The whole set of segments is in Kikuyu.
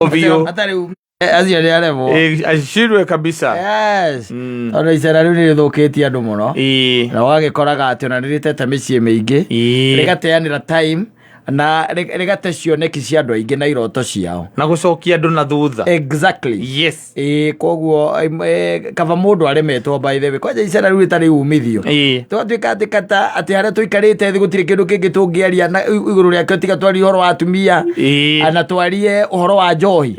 Biũ. Atarĩ acio nĩ aremwo. Acirwe kabisa. Yes. Tondũ icera rĩu nĩ rĩthũkĩtie andũ mũno. Na ũgagĩkoraga atĩ ona nĩ rĩtete mĩciĩ mĩingĩ. Rĩgateanĩra time na rĩgate cioneki cia andũ aingĩ na iroto ciao. Na gũcokia andũ na thutha. Exactly. Yes. Ĩĩ koguo kaba mũndũ aremetwo, by the way, kwanja icera rĩu rĩtarĩ umithio. Twatuĩka atĩ kata atĩ harĩa tũikarĩte thĩ gũtirĩ kĩndũ kĩngĩ tũngĩaria na igũrũ rĩakĩo tiga twarie ũhoro wa atumia na twarie ũhoro wa njohi.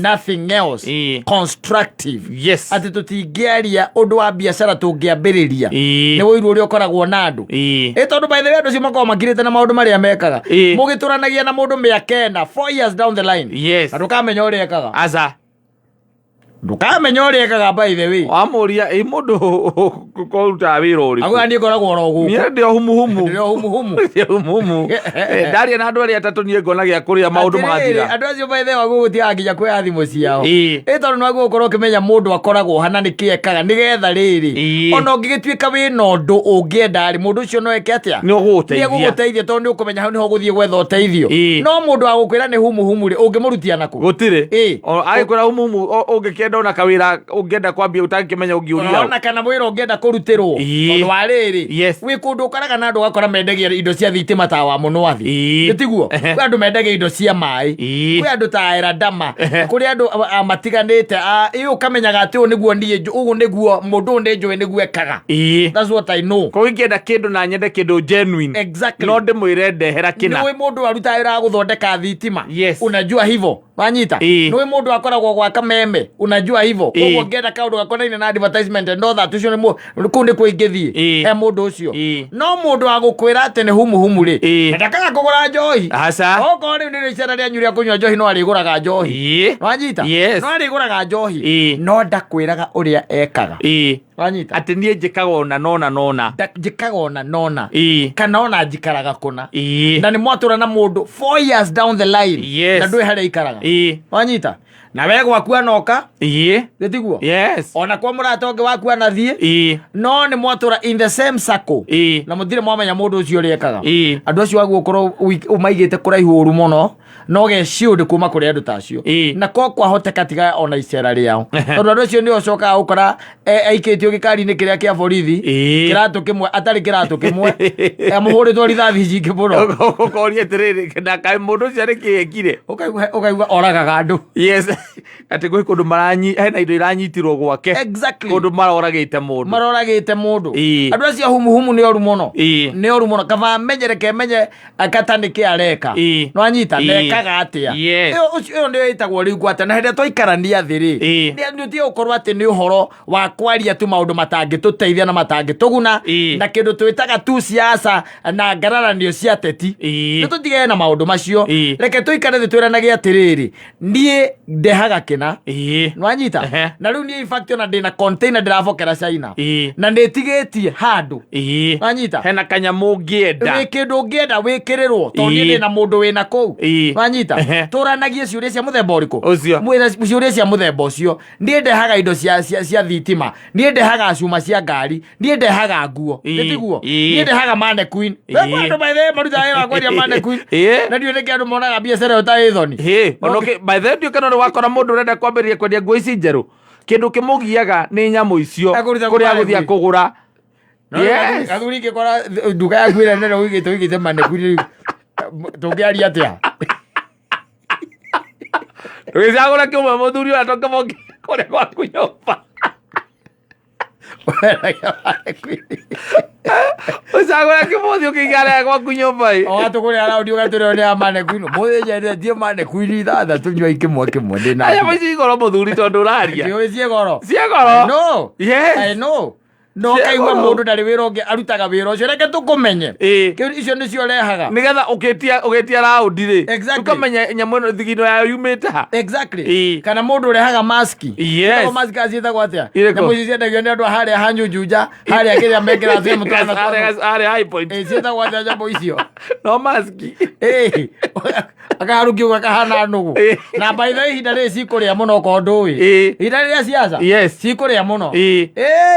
Nothing else. Constructive. Atĩ tũtingĩaria ũndũ wa biacara tũngĩambĩrĩria. Nĩ ũiru ũrĩa ũkoragwo na andũ. Ĩ tondũ, by the way, andũ acio makoragwo makirĩte na maũndũ marĩa mekaga. Mũgĩtũranagia na mũndũ mĩaka 4, 4 years down the line. Na ndũkamenya ũrĩa ekaga. Aca. Ndũkamenya ũrĩa ekaga, by the way. Wamũria ĩ mũndũ kũrutaga wĩra ũrĩkũ? Auga niĩ ngoragwo oro gũkũ. Niĩ ndĩ o humuhumu. Ndĩ o humuhumu. Ndĩ o humuhumu. Ndaria na andũ arĩa atatũ niĩ ngona gĩa kũrĩa maũndũ Atĩrĩrĩ, magathira. Andũ acio, by the way, gũgũtiaga nginya kuoya thimũ ciao. Ĩ tondũ nĩwaguo gũkorwo ũkĩmenya mũndũ akoragwo hana nĩkĩ ekaga nĩgetha rĩrĩ ona ũngĩgĩtuĩka wĩna ũndũ ũngĩenda rĩ, mũndũ ũcio no eke atĩa? Nĩ ũgũgũteithia. Nĩ egũgũteithia tondũ nĩ ũkũmenya hau nĩho ũgũthiĩ gwetha ũteithio. No mũndũ wa gũkwĩra nĩ humuhumu rĩ, ũngĩmũrutia nakũ? Gũtirĩ. Ĩ. Agĩkwĩra humuhumu, ũngĩkĩenda ona kawĩra ũngĩenda kwambia ũtangĩmenya ũngĩũria ũ. Ona kana wĩra ũngĩenda kũrutĩrwo. Tondũ wa rĩrĩ, wĩ kũndũ ũkoraga na andũ ũgakora mendagia indo cia thitima ta wa mũnwathi. Nĩ tiguo? Kwĩ andũ mendagia indo cia maĩ. Kwĩ andũ ta Eradama. Kũrĩ andũ matiganĩte ĩ ũkamenyaga atĩ ũyũ nĩguo niĩ ũguo nĩguo mũndũ ũyũ nĩ njũĩ nĩguo ekaga. That's what I know. Koguo ingĩenda kĩndũ na nyende kĩndũ genuine. No ndĩmwĩre ndehera kĩna. Nĩ mũndũ arutaga wĩra wa gũthondeka thitima. Unajua hivyo, wanyita? Nĩ mũndũ akoragwo gwaka meme, unajua hivyo. Koguo ngĩenda kaũndũ gakonainie na advertisement and all that, ũcio nĩ kũu nĩkuo ingĩthiĩ he mũndũ ũcio. No mũndũ wa gũkwĩra atĩ nĩ humuhumu rĩ, na ndakaga kũgũra njohi. Aca. Okorwo rĩu nĩ icera rĩanyu rĩa kũnyua njohi, no arĩgũraga njohi. Wanyita? Yes. No arĩgũraga njohi, no ndakwĩraga ũrĩa ekaga. Wanyita? Atĩ niĩ njĩkaga ona nona nona. Njĩkaga ona nona kana ona njikaraga kũna. Na nĩ mwatũra na mũndũ 4 years down the line na ndũĩ harĩa ikaraga. Wanyita? Na we gwaku anoka. Gĩtiguo? Yes. Ona kwa mũrata ũngĩ waku anathiĩ. No nĩ mwatũra in the same circle na mũtirĩ mwamenya mũndũ ũcio ũrĩa ekaga. Andũ acio waguo ũkorwo ũmaigĩte kũraihu ũru mũno na ũgeciũndĩ kuma kũrĩ andũ ta acio. Na ko kwahoteka tiga ona icera rĩao, tondũ andũ acio nĩo ũcokaga gũkora aikĩtio gĩkari-inĩ kĩrĩa kĩa borithi. Kĩratũ kĩmwe atarĩ kĩratũ kĩmwe, amũhũrĩtwo rithathi nyingĩ mũno. Ũkoria atĩrĩrĩ, na kaĩ mũndũ ũcio arĩ kĩ ekire? Ũkaigua oragaga andũ. Yes, atĩ gwĩ kũndũ maranyi hena indo iranyitirwo gwake. Kũndũ maroragĩte mũndũ. Maroragĩte mũndũ. Andũ acio humuhumu nĩ oru mũno. Nĩ oru mũno. Kaba menyere kemenye akata nĩ kĩ areka. Nwanyita? Nekaga atĩa? Yes. Ĩyo nĩyo ĩtagwo rĩu gwata na hĩndĩ ĩrĩa twaikarania thĩ rĩ, nĩ ũtige gũkorwo atĩ nĩ ũhoro wa kwaria tu maũndũ matangĩtũteithia na matangĩtũguna na kĩndũ twĩtaga tu siasa na ngararanio cia teti. Nĩ tũtigane na maũndũ macio. Reke tũikare thĩ twĩranage atĩrĩrĩ, niĩ ndehaga kĩna. Nwanyita? Na rĩu niĩ in fact ona ndĩna container ndĩrabokera China na nĩtigĩtie handũ. Nwanyita? Hena kanyamũ ũngĩenda. Wĩ kĩndũ ũngĩenda wĩkĩrĩrwo tondũ niĩ ndĩna mũndũ wĩna kũu. Nwanyita? Tũranagie ciũria cia mũthemba ũrĩkũ? Ũcio. Ciũria cia mũthemba ũcio. Niĩ ndehaga indo cia thitima, niĩ ndehaga cuma cia ngari, niĩ ndehaga nguo. Nĩ tiguo? Niĩ ndehaga mannequin. Andũ, by the way, marutaga wĩra wa kwendia mannequin. Na ndiũĩ nĩkĩ andũ monaga biacara ĩyo ta ĩ thoni. Hĩ, ona by the way, ndiũĩ kana nĩ wakora mũndũ ũrenda kwambĩrĩria kwendia nguo ici njerũ, kĩndũ kĩmũgiaga nĩ nyamũ icio Ekũruta kũrĩa kũ agũthiĩ mannequin? kũgũra. No rĩu athuri ingĩkora nduka yaku ĩrĩa nene ũigĩte mannequin rĩu tũngĩaria atĩa? Ndũgĩcagũre kĩmwe mũthuri ũrĩa tũkĩmũkia kũrĩa gwaku nyũmba. Ũcagũre kĩmwe ũthiĩ ũkĩigara gwaku nyũmba ĩ. Ũgatũgũrĩra raundi ũgatũrĩo nĩ mannequin. Mũthĩnjendetie mannequin ithathatũ, nyuai kĩmwe kĩmwe ndĩna Aya ici goro mũthuri tondũ ũraria. Ndiũĩ ciĩ goro. Ciĩ goro. I know. Yes. I know. No Ciĩ kaigua goro. mũndũ ndarĩ wĩra ũngĩ arutaga wĩra ũcio, reke tũkũmenye. Kĩu icio nĩcio ũrehaga. Nĩgetha ũgĩtia raundi rĩ. Ũkamenya nyamũ ĩno thigino yayo yumĩte ha. Kana mũndũ ũrehaga maski. Ciĩtagwo maski kana ciĩtagwo atĩa? Irĩkũ? Nyamũ icio ciendagio nĩ andũ a harĩa hanyunjunja harĩa kĩrĩa mekĩraga tũnyamũ tũhana Harĩa high point. Ĩ, ciĩtagwo atĩa nyamũ icio? No maski. Ĩ, akaharũkio ũguo akahana nũgũ. Na by the way, ihinda rĩrĩ cikũrĩa mũno okorwo ndũĩ. Ihinda rĩrĩa ciaca cikũrĩa mũno. Ĩ,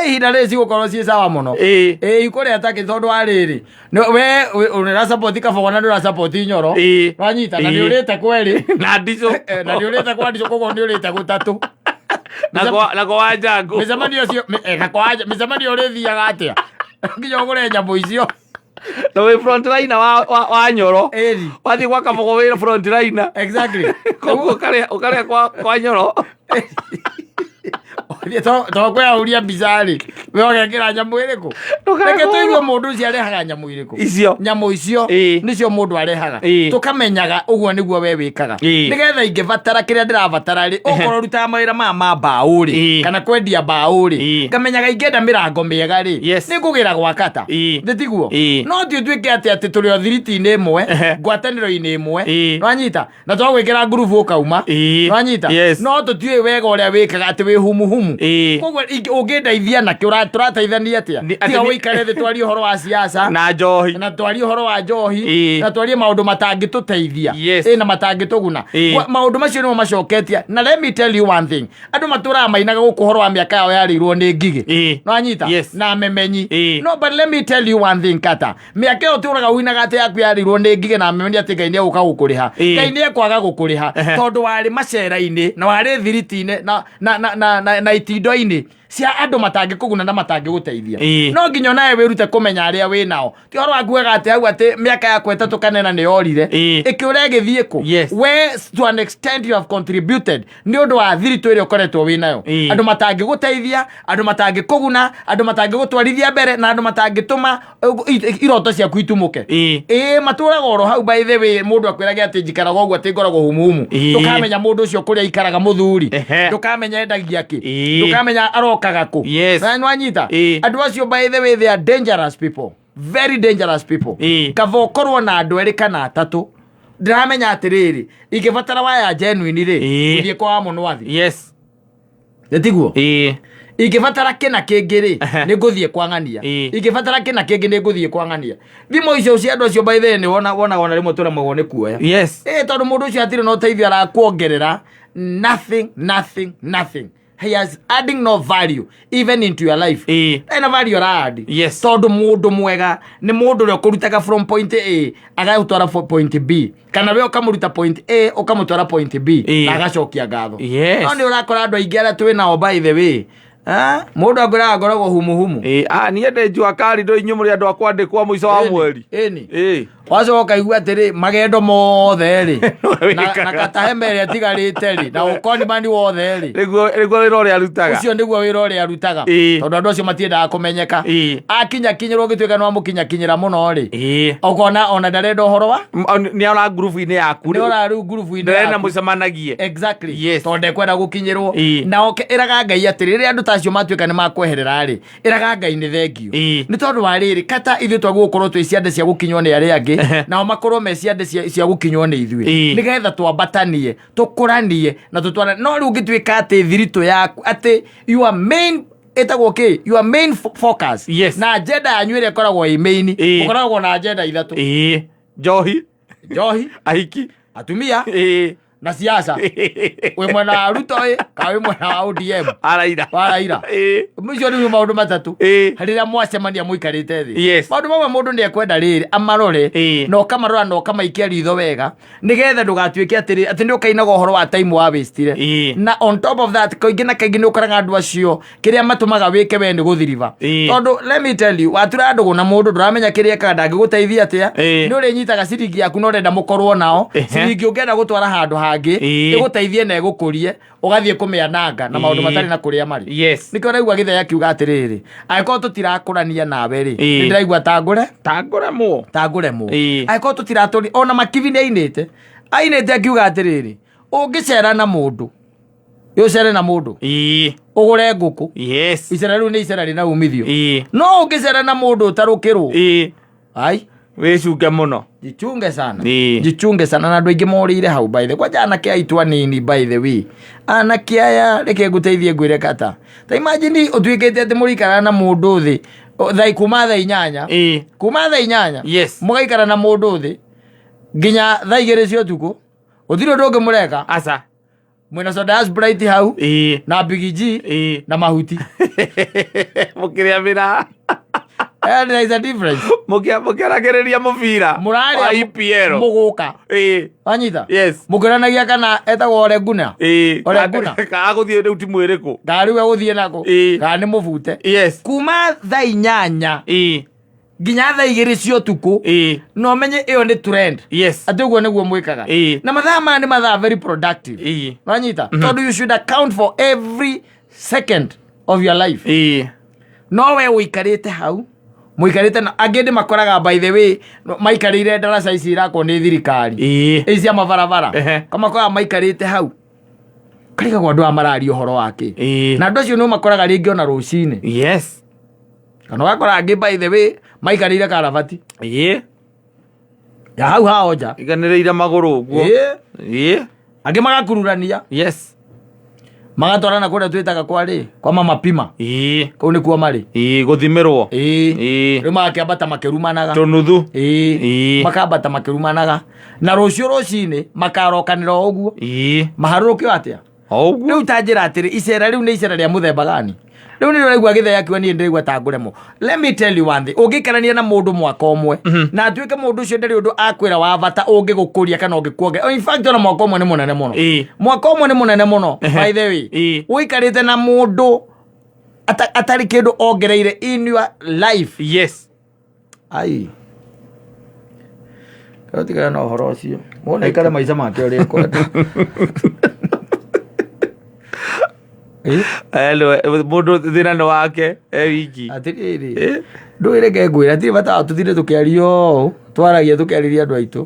ihinda rĩrĩ cigũkorwo cigũkorwo ciĩ sawa mũno. Ĩĩ. Ĩĩ, ikũrĩa takĩ tondũ wa rĩrĩ, we ũra support Kabogo na ndũra support Nyoro. Wanyita na nĩ ũrĩte kwerĩ. Na ndicũ. Na nĩ ũrĩte kwa ndicũ, koguo nĩ ũrĩte gũtatũ. Na kwa Wanjangũ. Mĩcemanio ũcio na kwa mĩcemanio ũrĩthiaga atĩa nginya ũgũre nyamũ icio? Na wĩ frontliner wa Nyoro. Ĩni. Wathiĩ gwa Kabogo wĩ frontliner. Exactly. Koguo ũkarĩa kwa Nyoro. To kwĩyahũria mbica rĩ, we ũgekĩra nyamũ ĩrĩkũ? Ndũkarĩa Reke kwa tũigue mũndũ ũcio arehaga nyamũ irĩkũ. Icio. Nyamũ icio nĩcio mũndũ arehaga. Tũkamenyaga ũguo nĩguo we wĩkaga. Nĩgetha ingĩbatara kĩrĩa ndĩrabatara rĩ, okorwo rutaga mawĩra maya ma mbaũ rĩ, kana kwendia mbaũ rĩ, ngamenyaga ingĩenda mĩrango mĩega rĩ, nĩngũgĩra gwa kata. Nĩ tiguo? No ti ũtuĩke atĩ tũrĩ o thiriti-inĩ ĩmwe, ngwatanĩro-inĩ ĩmwe, nĩwanyita? Na twagwĩkĩra ngurubu ũkauma. Nĩwanyita? Yes. No tũtiũĩ wega ũrĩa wĩkaga atĩ wĩ humuhumu. Koguo ũngĩndeithia nakĩ, tũrateithania atĩa? Atĩ Tiga ũikare thĩ twarie ũhoro wa siasa na njohi. Na twarie ũhoro wa njohi. Na twarie maũndũ matangĩtũteithia. Yes. Na matangĩtũguna. Maũndũ macio nĩmo macoketie. Na let me tell you one thing, andũ matũraga mainaga gũkũ ũhoro wa mĩaka yao yarĩirwo nĩ ngigĩ. Nĩwanyita? Yes. Na memenyi. Ĩĩ. No, but let me tell you one thing, kata mĩaka ĩyo tũraga ũinaga atĩ yaku yarĩirwo nĩ ngigĩ na memenyi, atĩ Ngai nĩ egũka gũkũrĩha, Ngai nĩ ekwaga gũkũrĩha tondũ warĩ macera-inĩ na warĩ thiriti-inĩ na itindo-inĩ cia andũ matangĩkũguna na matangĩgũteithia. No nginya onawe wĩrute kũmenya arĩa wĩ nao. Ti ũhoro wa kugaga atĩ hau atĩ mĩaka yakwa 3 kana 4 nĩ yorire, ĩkĩũra ĩgĩthiĩ kũ? Yes. We, to an extent you have contributed nĩ ũndũ wa thiritũ ĩrĩa ũkoretwo wĩ nayo. Andũ matangĩgũteithia, andũ matangĩkũguna, andũ matangĩgũtwarithia mbere, na andũ matangĩtũma iroto ciaku itumũke. Ĩĩ, matũraga oro hau. By the way, mũndũ akwĩrage atĩ njikaraga ũguo, atĩ ngoragwo humuhumu. Ndũkamenya mũndũ ũcio kũrĩa aikaraga, mũthuri. Ndũkamenya endagia kĩ. Ndũkamenya arokaga kũ. Yes. Na nĩwanyita? Ĩĩ. Andũ acio, by the way, they are dangerous people, very dangerous people. Kaba ũkorwo na andũ erĩ kana atatũ ndĩramenya atĩrĩrĩ, ingĩbatara waya genuine rĩ, gũthiĩ kwa wa mũnwathi. Nĩ tiguo? Ĩĩ. Ingĩbatara kĩna kĩngĩ rĩ, nĩ ngũthiĩ kwa ng'ania. Ingĩbatara kĩna kĩngĩ, nĩ ngũthiĩ kwa ng'ania. Thimũ icio cia andũ acio, by the way, nĩ wonaga ona rĩmwe tũremagwo nĩ kuoya. Ĩĩ, tondũ mũndũ ũcio hatirĩ na ũteithio arakuongerera. Nothing, nothing, nothing. He has adding no value even into your life. Ena value ara-add. Tondũ mũndũ mwega nĩ mũndũ ũrĩa ũkũrutaga from point A agagũtwara point B, kana we ũkamũruta point A ũkamũtwara point B, na agacokia ngatho. No nĩ ũrakora andũ aingĩ arĩa twĩ nao, by the way, ah, mũndũ akwĩraga ngoragwo humuhumu. Ĩĩ, ah, niĩ ndĩ njua kari ndũ inyuĩ mũrĩ andũ a kwandĩkwo mũico wa mweri. Ĩni. Ĩĩ. Wacoka ũkaigua atĩrĩ, magendo mothe rĩ, Wĩkaga. na katahema ĩrĩa ĩtigarĩte rĩ, na ũkonimani wothe rĩ, Nĩguo wĩra ũrĩa arutaga. Ũcio nĩguo wĩra ũrĩa arutaga. Tondũ andũ acio matiendaga kũmenyeka. Akinya kinyĩrwo, ũgĩtuĩka nĩ wamũkinyakinyĩra mũno rĩ, ũkona ona ndarenda ũhoro wa Nĩ ora ngurubu-inĩ yaku. Nĩ ora rĩu ngurubu-inĩ Ndĩrenda yaku. mũcemanagie. Exactly. Yes. Tondũ ndekwenda gũkinyĩrwo. Ĩĩ. Na oke ĩraga Ngai atĩrĩ, rĩrĩa andũ ta acio matuĩka nĩ makweherera rĩ, ĩraga Ngai nĩ thengio. Nĩ tondũ wa rĩrĩ, kata ithuĩ twagĩrĩirwo gũkorwo twĩ ciande cia gũkinywo nĩ arĩa angĩ, nao makorwo me ciande cia gũkinywo nĩ ithuĩ, nĩgetha twambatanie, tũkũranie na tũtwarane. No rĩu ũngĩtuĩka atĩ thiritũ yaku, atĩ your main, ĩtagwo kĩ, your main focus na agenda yanyu ĩrĩa ĩkoragwo ĩ main, ũkoragwo na agenda ithatũ. Ĩĩ. Njohi. Njohi, Ahiki. Atumia, na siasa. Wĩ mwena wa Ruto ĩ kana wĩ mwena wa ODM? Araira. Wa Raila. Macio nĩguo maũndũ matatũ rĩrĩa mwacemania mũikarĩte thĩ. Maũndũ mamwe mũndũ nĩ ekwenda rĩrĩ amarore, na ũkamarora na ũkamaikia ritho wega, nĩgetha ndũgatuĩke atĩrĩ atĩ nĩ ũkainaga ũhoro wa time wa wastire. Na on top of that, kaingĩ na kaingĩ nĩ ũkoraga andũ acio kĩrĩa matũmaga wĩke we nĩ gũthiriba. Tondũ let me tell you, watura ndũgũ na mũndũ ndũramenya kĩrĩa ekaga, ndangĩgũteithia atĩa. Nĩ ũrĩnyitaga ciringi yaku na ũrenda mũkorwo nao. Ciringi ũngĩenda gũtwara handũ hangĩ ĩgũteithie na ĩgũkũrie, ũgathiĩ kũmĩananga na maũndũ matarĩ na kũrĩa marĩ. Nĩkĩo ũraigua gĩthenya kiuga atĩrĩrĩ, angĩkorwo tũtirakũrania nawe rĩ, nĩ ndĩraigua tangũre Tangũremwo. Tangũremwo. Angĩkorwo tũtiratũri, ona Makibi nĩ ainĩte akiuga atĩrĩrĩ, ũngĩcera na mũndũ, ũcere na mũndũ, ũgũre ngũkũ, icera rĩu nĩ icera rĩna umithio. No ũngĩcera na mũndũ ũtarũkĩrwo, ai, Wĩcunge mũno. Jichunge sana. Jichunge sana. Na andũ aingĩ morĩire hau, by the kwanja anake aitũ anini. By the way, anake aya, reke ngũteithie ngwĩre, kata ta imagine ũtuĩkĩte atĩ mũrĩikara na mũndũ thĩ kuma thaa 8, kuma thaa 8, mũgaikara na mũndũ thĩ nginya thaa 2 cia ũtukũ, gũtirĩ ũndũ ũngĩ mũreka. Aca. Mwĩna soda ya Sprite hau na Big G na mahuti. Mũkĩrĩa mĩraa. And there is a difference. Mũkĩaragĩrĩria mũbira Mũrarĩa wa EPL. Mũgũka. Wanyita? Yes. Mũkĩranagia kana etagwo Ole Gunnar. Ole Gunnar. Kana agũthiĩ rĩu timu ĩrĩkũ? Kana rĩu egũthiĩ nakũ? Kana nĩ mũbute. Yes. Kuma thaa 8 nginya thaa 2 cia ũtukũ na ũmenye ĩyo nĩ trend. Atĩ ũguo nĩguo mwĩkaga. Na mathaa maya nĩ mathaa very productive. Wanyita? Tondũ you should account for every second of your life. No we ũikarĩte hau mũikarĩte na angĩ ndĩ makoraga by the way maikarĩire ndaraca ici irakwo nĩ thirikari ici cia mabarabara kamakoraga maikarĩte hau karigagwo andũ aya mararia ũhoro wake na andũ acio nĩ makoraga rĩngĩ ona rũcinĩ kana ũgakora angĩ by the way maikarĩire karabati ya hau hao nja. Iganĩrĩire magũrũ ũguo. Angĩ magakururania magatwarana kũrĩa twĩtaga kwarĩ kwa mama pima. Kũu nĩkuo marĩ. Gũthimĩrwo. Rĩu magakĩambata makĩrumanaga. Tũnuthu. Makambata makĩrumanaga na rũciũ rũcinĩ makarokanĩra o ũguo. Maharũrũkio atĩa? O ũguo. Rĩu ta njĩra atĩrĩ, icera rĩu nĩ icera rĩa mũthemba gani? Rĩu nĩ ũraigua gĩthea kiuga niĩ ndĩraigua ta ngũremwo. Let me tell you one thing, ũngĩikarania na mũndũ mwaka ũmwe na atuĩke mũndũ ũcio ndarĩ ũndũ akwĩra wa bata ũngĩgũkũria kana ũngĩkuongerera. In fact ona mwaka ũmwe nĩ mũnene mũno. Mwaka ũmwe nĩ mũnene mũno, by the way. Ũikarĩte na mũndũ atarĩ kĩndũ ongereire in your life. Ai. Tigana na ũhoro ũcio. Mũndũ aikare maica make ũrĩa ekwenda. Mũndũ thĩna nĩ wake e wiki. Atĩrĩrĩ, ndũĩ reke ngwĩre, hatirĩ bata wa tũtinde tũkĩaria ũũ, twaragia tũkĩarĩria andũ aitũ.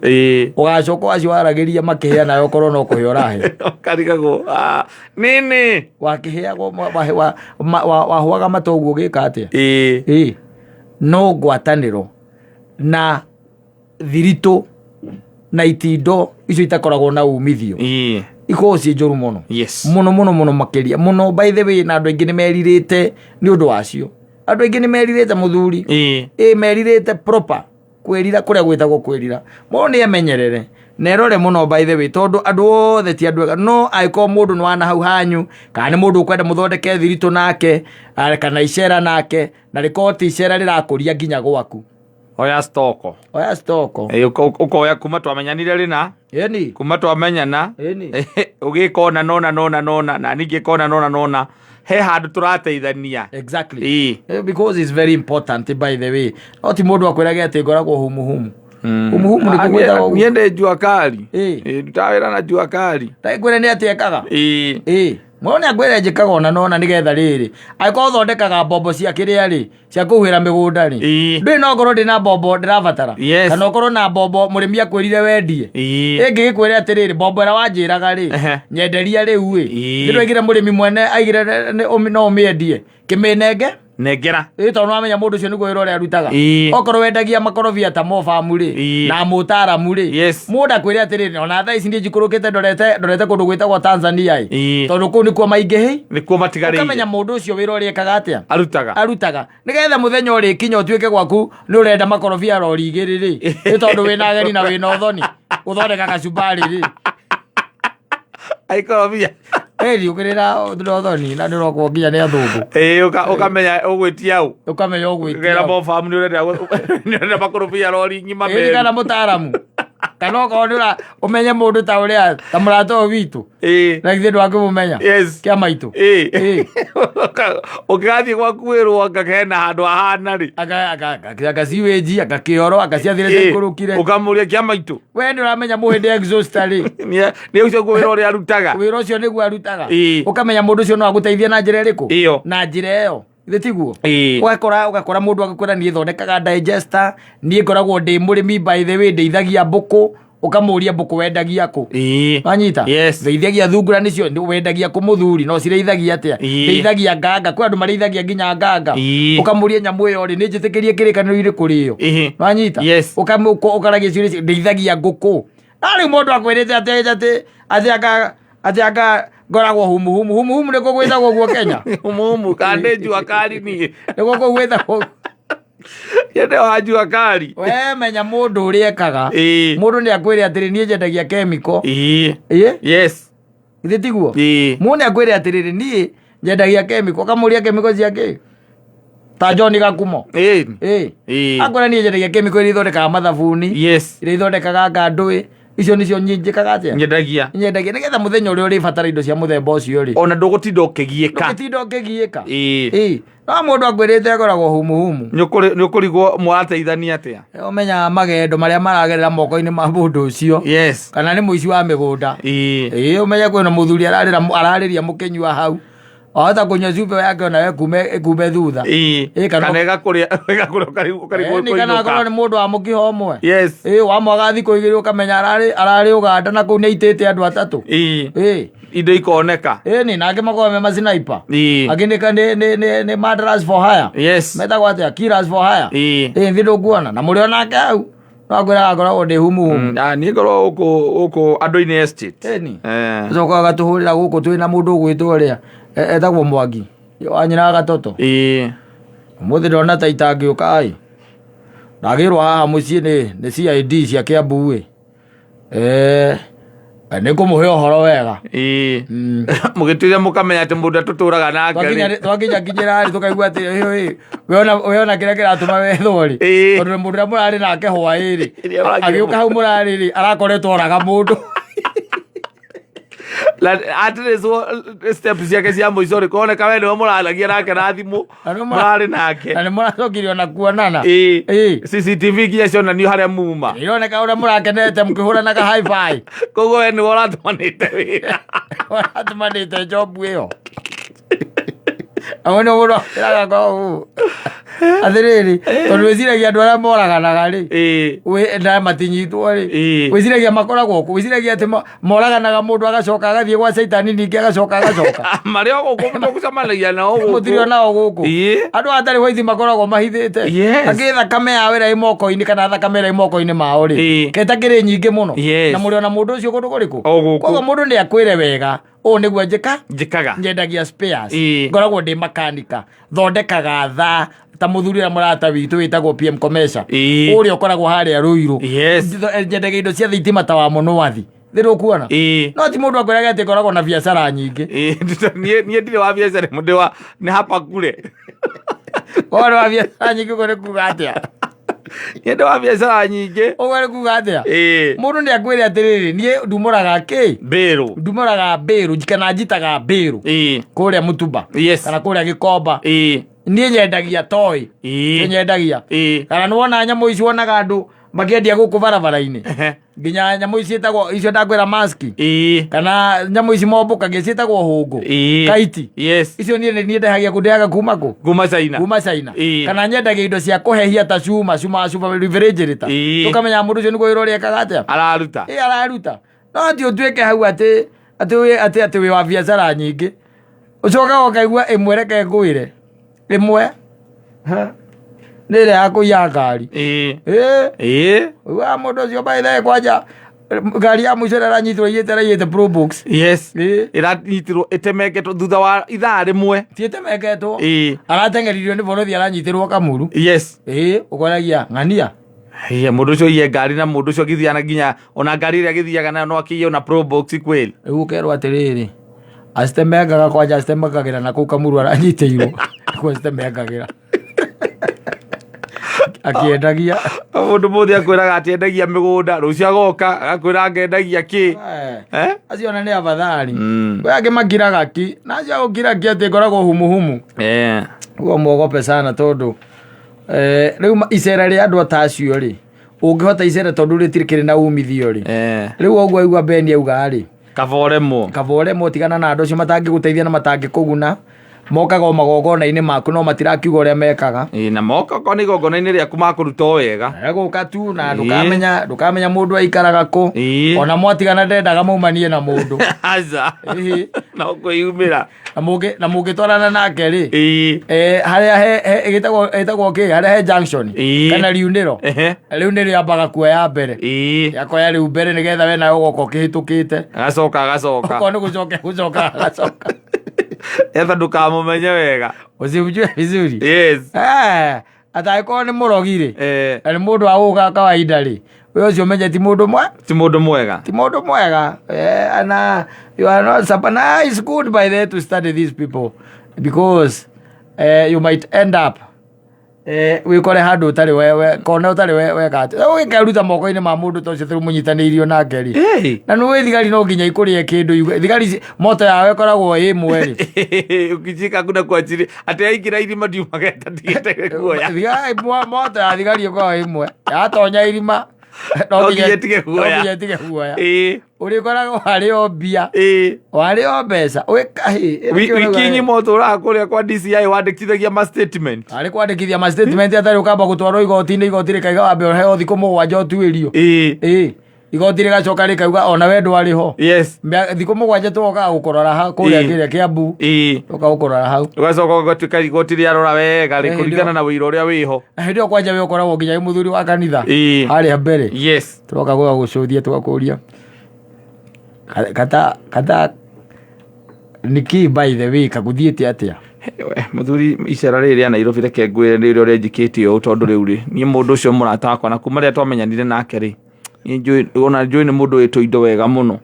Ũgacoka acio waragĩria makĩhĩa nawe ũkorwo no kũhĩa ũrahĩa. Ũkarigagwo, nini? Wakĩhĩagwo, wahũaga mata ũguo ũgĩka atĩa? No ngwatanĩro na thiritũ na itindo icio itakoragwo na umithio ikoragwo ciĩ njũru mũno. Mũno mũno mũno makĩria mũno by the way, na andũ aingĩ nĩ merirĩte nĩ ũndũ wacio. Andũ aingĩ nĩ merirĩte mũthuri. Merirĩte proper kwĩrira kũrĩa gwĩtagwo kwĩrira. Mũndũ nĩ emenyerere na erore mũno by the way, tondũ andũ othe ti andũ ega. No angĩkorwo mũndũ nĩ wana hau hanyu, kana nĩ mũndũ ũkwenda mũthondeke thiritũ nake, kana icera nake, na rĩkorwo ti icera rĩrakũria nginya gwaku. Oya stoko. Oya stoko. Ũkoya kuma twamenyanire rĩna. Kuma twamenyana. Ũgĩka ona nona nona nona, na niĩ ngĩka ona nona nona. He handũ tũrateithania. Because it's very important by the way. No ti mũndũ akwĩrage atĩ ngoragwo humu humu. Humu humu nĩ kũgwĩtagwo ũguo. Niĩ ndĩ jua kali. Ndutaga wĩra na jua kali. Ndagĩkwĩre nĩ atĩ ekaga. Mũndũ nĩ akwĩre njĩkaga ona nona nĩgetha rĩrĩ. Angĩkorwo ũthondekaga mbombo cia kĩrĩa rĩ, cia kũhuhĩra mĩgũnda rĩ. Ndũĩ no ngorwo ndĩ na mbombo ndĩrabatara. Kana ũkorwo na mbombo mũrĩmi akwĩrire wendie. Ĩngĩgĩkwĩre atĩrĩrĩ, mbombo ĩrĩa wanjĩraga rĩ, nyenderia rĩu ĩ. Ndĩraigire mũrĩmi mwene aigire no ũmĩendie. Kĩmĩnenge? Nengera. Tondũ nĩwamenya mũndũ ũcio nĩguo wĩra ũrĩa arutaga. Okorwo wendagia makorobia ta mobamu rĩ, na mũtaaramu rĩ, mũndũ akwĩre atĩrĩrĩ, ona thaa ici niĩ njikũrũkĩte ndorete kũndũ gwĩtagwo Tanzania ĩ. Tondũ kũu nĩkuo maingĩhĩ. Nĩkuo matigarĩire. Ũkamenya mũndũ ũcio wĩra ũrĩa ekaga atĩa? Arutaga. Arutaga. Nĩgetha mũthenya ũrĩkinya ũtuĩke gwaku nĩ ũrenda makorobia rori igĩrĩ rĩ, nĩ tondũ wĩna ageni na wĩna ũthoni gũthondeka kachumbari rĩ. Aikorobia. Ĩni, ũkĩrĩra ũthoni na nĩ ũrokwo nginya nĩ athũngũ. Ũkamenya ũgwĩtia ũ? Ũkamenya ũgwĩtia Ũkera ũ. mobamu nĩ ũrenda makorobia rori ng'ima Ĩni, kana merũ. mũtaaramu. Kana okorwo nĩ ũra ũmenye mũndũ ta ũrĩa, ta mũrata ũyũ witũ. Na githĩ ndwakĩmũmenya? Kĩa maitũ. Ũngĩgathiĩ gwaku wĩrwo anga hena handũ hahana rĩ. Anga sewage, anga kĩoro, anga ciathire ciaikũrũkire. Ũkamũria kĩa maitũ. We nĩ ũramenya mũhĩndĩ exhauster rĩ. Nĩ ũcio guo wĩra ũrĩa arutaga. Wĩra ũcio nĩguo arutaga. Ũkamenya mũndũ ũcio no agũteithie na njĩra ĩrĩkũ? Ĩyo. Na njĩra ĩyo. Githĩ tiguo? Ũgakora mũndũ agĩkwĩra niĩ thondekaga digester, niĩ ngoragwo ndĩ mũrĩmi by the way, ndĩithagia mbũkũ. Ũkamũria mbũkũ wendagia kũ? Wanyita? Ndĩithagia thungura nĩcio wendagia kũ mũthuri, no cirĩithagia atĩa? Ndĩithagia nganga, kwĩ andũ marĩithagia nginya nganga. Ũkamũria nyamũ ĩyo rĩ, nĩ njĩtĩkĩrie kĩrĩkanĩro-inĩ kũrĩo? Wanyita? Ũkaragia ciũria icio, ndĩithagia ngũkũ. Na rĩu mũndũ akwĩrĩte atĩ anga ngoragwo humu humu. Humu humu nĩkuo gwĩtagwo guo Kenya? Humu humu, kana nĩ jua kali niĩ? Nĩkuo kũu gwĩtagwo. Yende wa jua kali. We menya mũndũ ũrĩa ekaga. Mũndũ nĩ akwĩre atĩrĩ, niĩ nyendagia chemical. Githĩ tiguo? Ĩĩ. Mũndũ nĩ akwĩre atĩrĩrĩ, niĩ nyendagia kemiko, ũkamũria kemiko cia kĩ? Ta John Gakumo. Ĩĩ. Ĩĩ. Ĩĩ. Akwĩra niĩ nyendagia kemiko iria ithondekaga mathabuni, Yes. iria ithondekaga ngandũĩ, icio nĩcio niĩ njĩkaga atĩa? Nyendagia. Nyendagia nĩgetha mũthenya ũrĩa ũrĩbatara indo cia mũthemba ũcio rĩ, Ona ndũgũtinda ũkĩgiĩka. ndũgĩtinda ũkĩgiĩka. Ĩĩ. Ĩĩ. No mũndũ akwĩrĩte akoragwo humuhumu. Nĩ ũkũrigwo mũrateithania atĩa? Ũmenyaga magendo marĩa maragerera moko-inĩ ma mũndũ ũcio. Yes. Kana nĩ mũici wa mĩgũnda. Ĩĩ. Ĩĩ ũmenye kwĩna mũthuri ararĩra ararĩria mũkĩnyua hau. Wahota kũnyua cuba yake onawe ĩkume ĩkume thutha. Ĩĩ. Ĩĩ, kana- Kana ĩgakũrĩa ĩgakũrĩa ũkarigwo ũkarigwo Ĩĩ, kana akorwo ũkũinũka. nĩ mũndũ wa mũkiha ũmwe. Yes. Ĩĩ wamwaga thikũ igĩrĩ ũkamenya ararĩ ararĩ Ũganda na kũu nĩaitĩte andũ atatũ. Ĩĩ. Ĩĩ. Indo ikoneka. Ĩĩ nĩ na angĩ makoragwo me macinaipa. Ĩĩ. Angĩ nĩ nĩ nĩ nĩ nĩ murderers for hire. Yes. Metagwo atĩa? Killers for hire. Ĩĩ. Ĩĩ thĩ ndũkuona na mũrĩ onake hau. No akwĩraga akoragwo ndĩ humuhumu. Ah, niĩ ngorwo gũkũ gũkũ andũ-inĩ estate. Ĩni. Eh. Ũcoka ũgatũhũrĩra gũkũ twĩ na mũndũ ũgwĩtwo ũrĩa etagwo Mwangi wa nyina wa Gatoto. Ĩĩ. Ũmũthĩ ndona ta itangĩũka ĩ. Ndagĩrwo haha mũciĩ nĩ nĩ CID cia Kiambu ĩ. Eh, nĩ ngũmũhe ũhoro wega. Ĩĩ. Mũgĩtuire mũkamenya atĩ mũndũ atũtũraga nake Twakinya rĩ. twakinya kinyĩra rĩ tũkaigua atĩ ĩ ĩ we ona kĩrĩa kĩratũma wethwo rĩ. Ĩĩ. Tondũ mũndũ ũrĩa mũrarĩ nake hwaĩ rĩ. Ĩrĩa ũragĩrwo. Agĩũka hau mũrarĩ rĩ arakoretwo oraga mũndũ. Na atirĩcwo step ciake cia mũico rĩ koneka we nĩwe mũraragia nake na thimũ Na nĩ mũrarĩ nake Na nĩ mũracokire ona kuonana. Ĩĩ. Ĩĩ. CCTV nginya cionanio harĩa muma Ironeka ũrĩa mũrakenete mũkĩhũranaga high five. koguo we nĩwe ũratũmanĩte wĩra Ũratũmanĩte job ĩyo. Aho nĩ mũndũ akwĩraga korwo atĩrĩrĩ tondũ wĩciragia andũ arĩa moraganaga rĩ Ĩĩ. na matinyitwo rĩ Ĩĩ. wĩciragia makoragwo kũ wĩciragia atĩ moraganaga mũndũ agacoka agathiĩ gwa caitani ningĩ agacoka agacoka marĩ o gũkũ tũgũcemanagia nao gũkũ mũtirĩ onao gũkũ Ĩĩ. andũ atarĩ hwaithi makoragwo mahithĩte Yes. angĩ thakame yao ĩrĩa ĩ moko-inĩ kana thakame ĩrĩa ĩ moko-inĩ mao rĩ Ĩĩ. ketakĩrĩ nyingĩ mũno Yes. na mũrĩ ona mũndũ ũcio kũndũ kũrĩkũ O gũkũ. koguo mũndũ nĩ akwĩre wega ũũ nĩguo njĩka njĩkaga nyendagia spares Ĩĩ. ngoragwo ndĩ makanika thondekaga thaa ta mũthuri ũrĩa mũrata witũ wĩtagwo PM Komesha Ĩĩ. ũrĩa ũkoragwo harĩa Ruiru Yes. Nyendagia indo cia thitima ta wa mũnwathi thĩ ndũkuona Ĩĩ. no ti mũndũ akwĩraga atĩ ngoragwo na biacara nyingĩ Ĩĩ, niĩ ndirĩ wa biacara ĩmwe, ndĩ wa nĩ hapa kure ũhoro wa biacara nyingĩ ũguo nĩ kuga atĩa niĩ ndĩ wa biacara nyingĩ ũguo nĩ kuga atĩa Ĩĩ. mũndũ nĩ akwĩre atĩrĩrĩ niĩ ndumũraga kĩ mbĩrũ ndumũraga mbĩrũ kana njitaga mbĩrũ Ĩĩ. kũrĩa mũtumba Yes. kana kũrĩa gĩkomba Ĩĩ. niĩ nyendagia toy Ĩĩ. niĩ nyendagia Ĩĩ. kana nĩ wona nyamũ ici wonaga andũ makĩendia gũkũ barabara-inĩ Ehe. nginya nyamũ ici ciĩtagwo icio ndakwĩra maski Ĩĩ. kana nyamũ ici mombũkagia ciĩtagwo hũngũ Ĩĩ. kaiti Yes. icio niĩ nĩ niĩ ndehagia kũ ndehaga kuma kũ Kuma China. kuma China Ĩĩ. kana nyendagia indo cia kũhehia ta cuma cuma cuma refrigerator Ĩĩ. tũkamenya mũndũ ũcio nĩguo wĩra ũrĩa ekaga atĩa Araruta. ĩ araruta no ti ũtuĩke hau atĩ atĩ wĩ atĩ atĩ wĩ wa biacara nyingĩ ũcokaga ũkaigua ĩmwe reke ngwĩre ĩmwe ha, nĩ ĩrĩa ya kũiya ngari Ĩĩ. ĩĩ Ĩĩ. ũiguaga mũndũ ũcio by the way kwanja ngari ya mũico ĩrĩa aranyitirwo aiyĩte araiyĩte probox Yes. Ĩĩ. Ĩranyitirwo ĩtemengetwo thutha wa ithaa rĩmwe. ti ĩtemeketwo Ĩĩ. arateng'eririo nĩ borithi aranyitĩrwo kamuru Yes. ĩĩ ũkoragia ng'ania Haiya, mũndũ ũcio iye ngari na mũndũ ũcio agĩthiaga nginya ona ngari ĩrĩa agĩthiaga nayo no akĩiye ona probox kweli. Rĩu ũkerwo atĩrĩrĩ acitemengaga kwanja acitemengagĩra na kũu kamuru aranyitĩirwo nĩkuo acitemengagĩra akĩendagia Mũndũ mũthĩ akwĩraga atĩ endagia mĩgũnda, rũciũ agoka agakwĩra ngendagia kĩ. Eh? Acio ona nĩ abathari Mm. kwĩ angĩ makiraga ki na acio agũkira ki atĩ ngoragwo humuhumu Eh. ũguo mwogope sana tondũ rĩu icera rĩa andũ ta acio rĩ ũngĩhota icera tondũ rĩtirĩ kĩrĩ na umithio rĩ Eh. rĩu ũguo aigua Beni auga rĩ Kaba ũremwo. kaba ũremwo tigana na andũ acio matangĩgũteithia na matangĩkũguna mokaga o magongona-inĩ maku no matirakiuga ũrĩa mekaga Ĩĩ, na moka okorwo nĩ igongona-inĩ rĩaku makũruta o wega. egũka tu na ndũkamenya ndũkamenya mũndũ aikaraga kũ Ĩĩ. ona mwatigana ndendaga maumanie na mũndũ Aca. Ĩĩ. No kwĩyumĩra. Na na mũngĩtwarana nake rĩ Ĩĩ. Harĩa he ĩtagwo ĩtagwo kĩ harĩa he junction Ĩĩ. kana riunĩro Ehe. rĩu nĩ rĩambaga kuoya mbere Ĩĩ. yakoya rĩu mbere nĩgetha we nawe ũgoka ũkĩhĩtũkĩte Agacoka agacoka. okorwo nĩ gũcoka gũcoka agacoka Etha ndũkamũmenye wega. usimjue vizuri Yes. Atangĩkorwo nĩ mũrogi rĩ Eh. na nĩ mũndũ wa gũka kawaida rĩ We ũcio menye ti mũndũ mwe Ti mũndũ mwega. Ti mũndũ mwega. Na you are not na it's good by the way to study these people because you might end up wikore handũ ũtarĩ wewe kona ũtarĩ weka atĩ ũgĩkeruta moko-inĩ ma mũndũ ta ũcio tũrĩ mũnyitanĩirio nake rĩ. Na nĩ thigari no nginya ikũrĩe kĩndũ yuge thigari moto yao ĩkoragwo ĩ ĩmwe rĩ. Ukijika kuna kuachiri atĩ aingĩra irima ndiumaga ĩtatigĩte guoya. Moto ya thigari ĩkoragwo ĩmwe, yatonya irima no nginya ĩtige guoya. No nginya ĩtige guoya. Ũrĩkoragwo harĩ o mbia, warĩ o mbeca Wiki ng'ima ũtũraga kũrĩa kwa DCI wandĩkithagia ma statement. Arĩ kwandĩkithia ma statement atarĩ ũkamba gũtwarwo igoti-inĩ, igoti rĩkaiga wambe ũheo thikũ 7 ũtuĩrio. Igoti rĩgacoka rĩkauga ona we ndwarĩ ho. Thikũ 7 tũgokaga gũkũrora ha kũrĩa kĩrĩa Kĩambu. Tũgoka gũkũrora hau. Ũgacoka ũgatuĩka igoti rĩarora wega rĩ kũringana na ũira ũrĩa wĩho. Na hĩndĩ ĩyo kwanja we ũkoragwo nginya wĩ mũthuri wa kanitha. Harĩa mbere. Tũroka gũgagũcũthia tũgakũria kata kata nĩkĩ by the way kagũthiĩte atĩa? Mũthuri, icera rĩrĩ rĩa Nairobi reke ngwĩre nĩ ũrĩa njĩkĩte ũũ, tondũ rĩu rĩ niĩ mũndũ ũcio mũrata wakwa na kuma rĩrĩa twamenyanire nake rĩ, niĩ njũĩ ona njũĩ nĩ mũndũ wĩ tũindo wega mũno,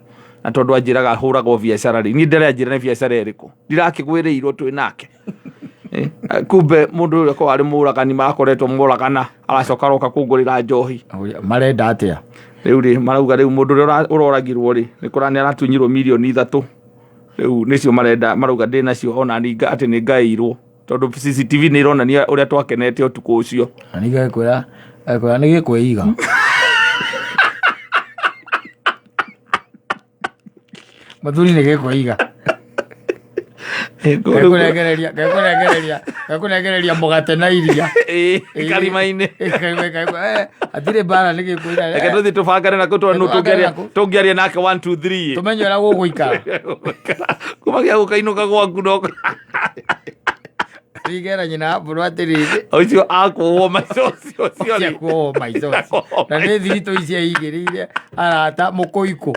na tondũ anjĩraga hũragwo biacara rĩ, niĩ ndarĩ anjĩra nĩ biacara ĩrĩkũ, ndirakĩgwĩrĩirwo twĩ nake. Kumbe mũndũ ũrĩa akorwo arĩ mũragani marakoretwo moragana, aracoka aroka kũngũrĩra njohi. Marenda atĩa? Rĩu rĩ marauga rĩu mũndũ ũrĩa ũroragirwo rĩ, nĩ kũra nĩ aratunyirwo mirioni 3, rĩu nĩcio marenda, marauga ndĩ nacio ona atĩ nĩ ngaĩirwo, tondũ CCTV nĩ ironania ũrĩa twakenete ũtukũ ũcio. Na ningĩ agĩkwĩra nĩ gĩkwĩiga. Mũthuri nĩ gĩkwĩiga. Gekũnengereria gekũnengereria gekũnengereria mũgate na iria. Karima-inĩ. Hatirĩ mbara nĩ gĩkwĩiga. Reke tũthiĩ tũbangane nako tondũ nũ Tũbangane nako. Tũngĩaria nake 1 2 3. Tũmenye ũrĩa gũgũikara. Kuma gĩa gũkainũka gwaku no Ringera nyina mbũrũ atĩrĩrĩ. Ũcio akuohwo maico ũcio ũcio rĩ. Akuohwo maico ũcio. Na nĩ thiritũ ici aigĩrĩire arata mũkũikũ.